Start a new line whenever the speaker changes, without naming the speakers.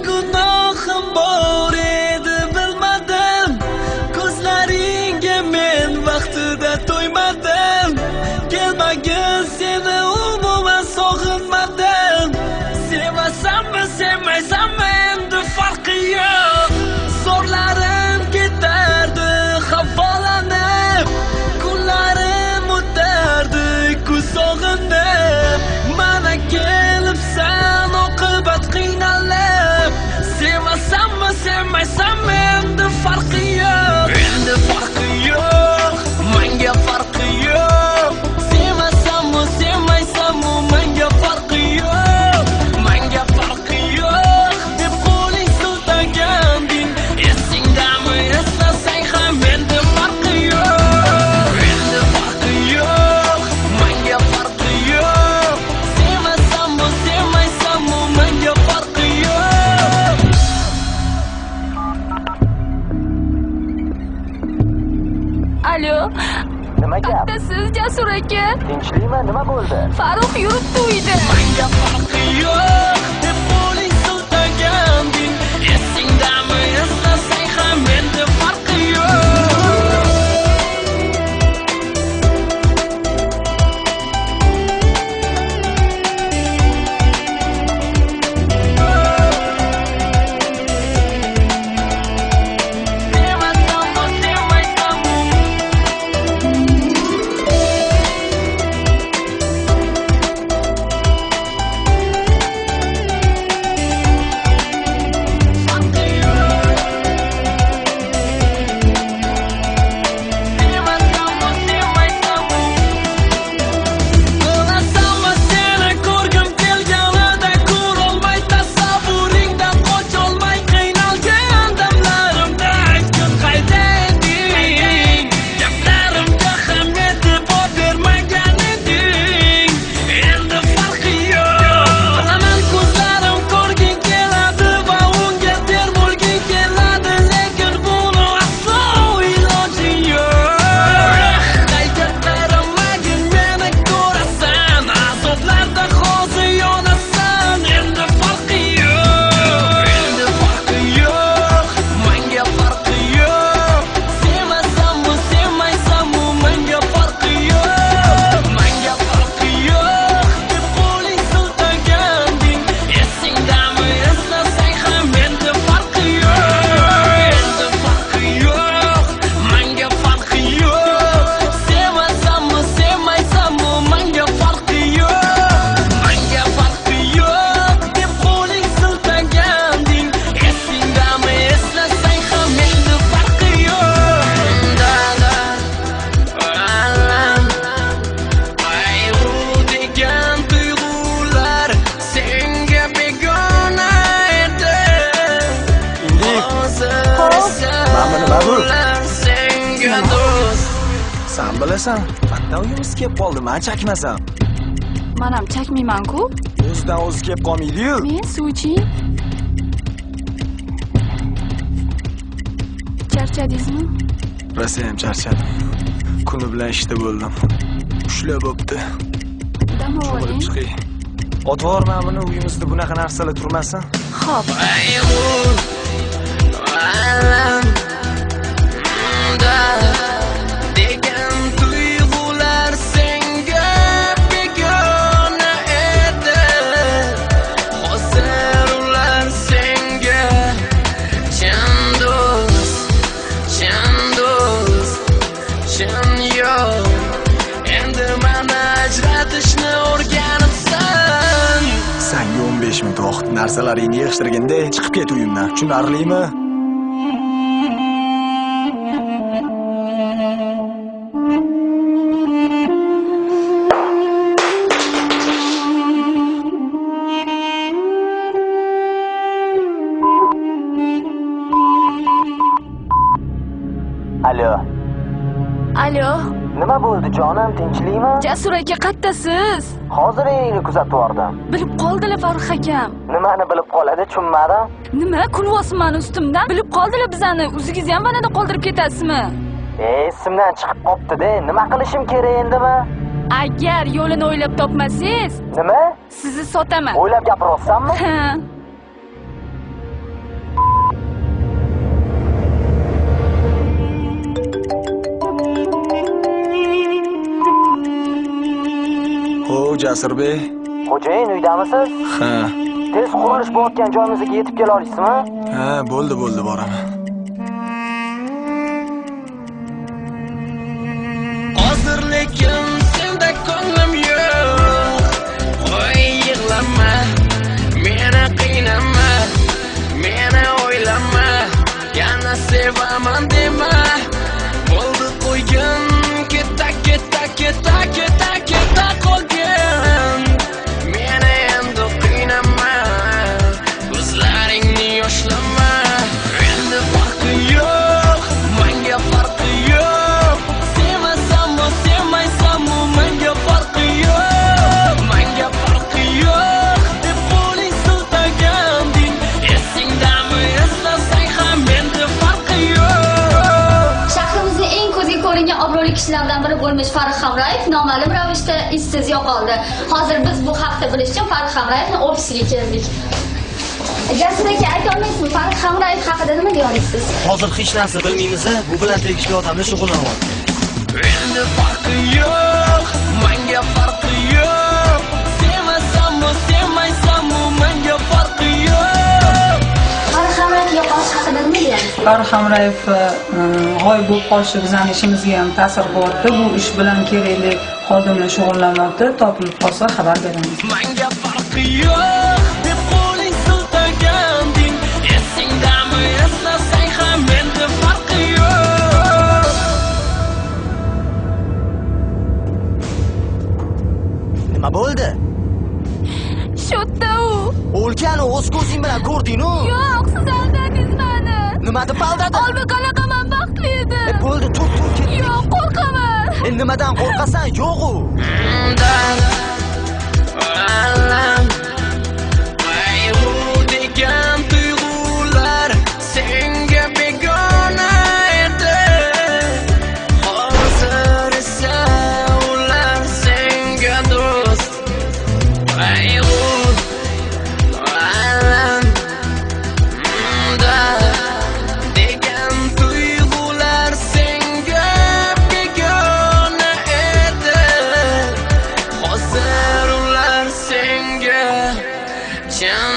Gunohim bor edi bilmadim. Ko'zlaringga men vaqtida to'ymadim. Kelmagin seni umuman sog'inmadim. Sevasanmi, sevmaysanmi endi farqi yo'q. Zo'rlarim ketardi havolanib, kunlarim o'tardi kuz sog'inib. Mana kelibsan oqibat qiynalib. Sevasanmi, sevmaysanmi endi farqi yo'q. Endi farqi yo'q, menga farqi yo'q. Sevasanmi, sevmaysanmi menga farqi yo'q. Menga farqi yo'q deb qo'ling siltaganding. Esingdami, eslasang ham endi farqi yo'q. Endi farqi yo'q, menga farqi yo'q. Sevasanmi, sevmaysanmi menga farqi yo'q.
Alo.
Nima gap?
Siz Jasur aka?
Tinchlikmi? Nima bo'ldi?
Farruh yuribdi uyda.
Menga farqi yo'q deb qo'ling siltaganding. Esingdami, eslasang ham endi farqi yo'q. Sevasanmi, sevmaysanmi? Farqi yo'q. Sevasanmi, sevmaysanmi? Bilasanmi seni ko'rgim kelganida ko'rolmay tasavvuringdan qocholmay qiynalgan damlarimda aytgin qayda eding? Gaplarimga ham e'tibor bermagan eding. Endi farqi yo'q. Bilaman ko'zlarim ko'rging keladi va unga termulging keladi, lekin buni aslo iloji yo'q. Qayta qaramagin meni ko'rasan, azoblarda hozir yonasan. Endi farqi yo'q. Endi farqi yo'q, menga farqi yo'q. Sevasanmi, sevmaysanmi menga farqi yo'q. Menga farqi yo'q deb qo'ling siltaganding. Esingdami, eslasang ham endi farqi yo'q. Endi farqi yo'q, menga farqi yo'q. Sevasanmi, sevmaysanmi menga farqi yo'q. Menga farqi yo'q deb qo'ling siltaganding. Esingdami, eslasang ham endi farqi yo'q. Da alam qayg'u degan tuyg'ular senga begona edi. Hozir esa
Mana nima bu?
ular senga do'st.
San bilasan, qatdan uyimiz kelib qoldi, men chakmasam.
Men ham chakmayman-ku.
O'zidan o'zi kelib qolmaydi-yu.
Men suv iching. Charchadingizmi?
Rosa ham charchadim. Kuni bilan ishda bo'ldim. Ushlab bo'pti.
Dam
Cho'milib
oling.
chiqay. Otvorma buni, uyimizda bunaqa narsalar turmasin.
Xo'p.
Qayg'u alam da degan tuyg'ular senga begona edi. Hozir ular senga chin do'st, chin do'st, chin yo'q. Endi mani ajratishni o'rganibsan.
Sanga 15 minut vaqt. Narsalaringni yig'ishtirganda chiqib ket uyimdan. Tushunarlimi?
Alo.
Alo.
Nima bo'ldi jonim, tinchlikmi?
Jasur aka, qattasiz?
Hozir eringni kuzatib yubordim.
Bilib qoldilar Farruh akam.
Nimani bilib qoladi, tushunmadim.
Nima kulyapsiz mani ustimdan? Bilib qoldilar bizani. O'zingiz ham vanada qoldirib ketasizmi?
Esimdan chiqib qopti-da. Nima qilishim kerak endimi?
Agar yo'lini o'ylab topmasangiz,
Nima?
sizni sotaman.
O'ylab gapiryapsanmi?
Ha.
Ho, Jasurbek.
Xo'jayin, uydamisiz?
Ha.
Tez qurilish bo'layotgan joyimizga yetib kela olasizmi?
Ha, bo'ldi, bo'ldi, boraman.
Hozir lekin senda ko'nglim yo'q. Qo'y yig'lama, meni qiynama, meni o'ylama, yana sevaman dema. Bo'ldi qo'ygin, keta keta keta keta keta qolgin. Meni endi qiynama, ko'zlaringni yoshlama. Endi farqi yo'q, menga farqi yo'q. Sevasanmi, sevmaysanmi, menga farqi yo'q. Menga farqi yo'q, deb qo'ling siltaganding. Esingdami, eslasang ham endi farqi yo'q.
Shahrimizning eng ko'zga ko'ringan obro'li kishilardan biri bo'lmish Farruh Hamrayev noma'lum ravishda izsiz yo'qoldi. Hozir biz bu haqda bilish uchun Farruh Hamrayevning ofisiga keldik. Jasur aka, ayta olmaysizmi, Farruh Hamrayev haqida nima deya olasiz?
Hozir hech narsa bilmaymiz, bu bilan tegishli odamlar shug'ullanyapti.
Endi farqi yo'q, menga farqi yo'q. Sevasanmi, sevmaysanmi, menga farqi yo'q.
Farruh Hamrayev yo'qolish haqida nima deya olasiz?
Farruh Hamrayev g'oyib bo'lib qolishi bizani ishimizga ham ta'sir qilyapti. Bu ish bilan kerakli xodimlar shug'ullanyapti. Topilib qolsa xabar beramiz.
Menga farqi yo'q, deb qo'ling siltaganding. Esingdami, eslasang ham endi farqi yo'q.
Nima bo'ldi?
Shu yerda u.
O'lgan o'z ko'zing bilan ko'rding-ku.
Yo'q, siz aldadingiz meni.
Nima deb aldadi?
Oldin qanaqa man baxtli edim.
Bo'ldi, tur, tur, ketdik.
Yo'q, qo'rqaman.
Nimadan qo'rqasan? Yo'q u.
Alam, qayg'u degan tuyg'ular senga begona edi. Hozir esa ular senga do'st. Qayg'u, alam, degan tuyg'ular senga begona edi. Hozir ular senga chin.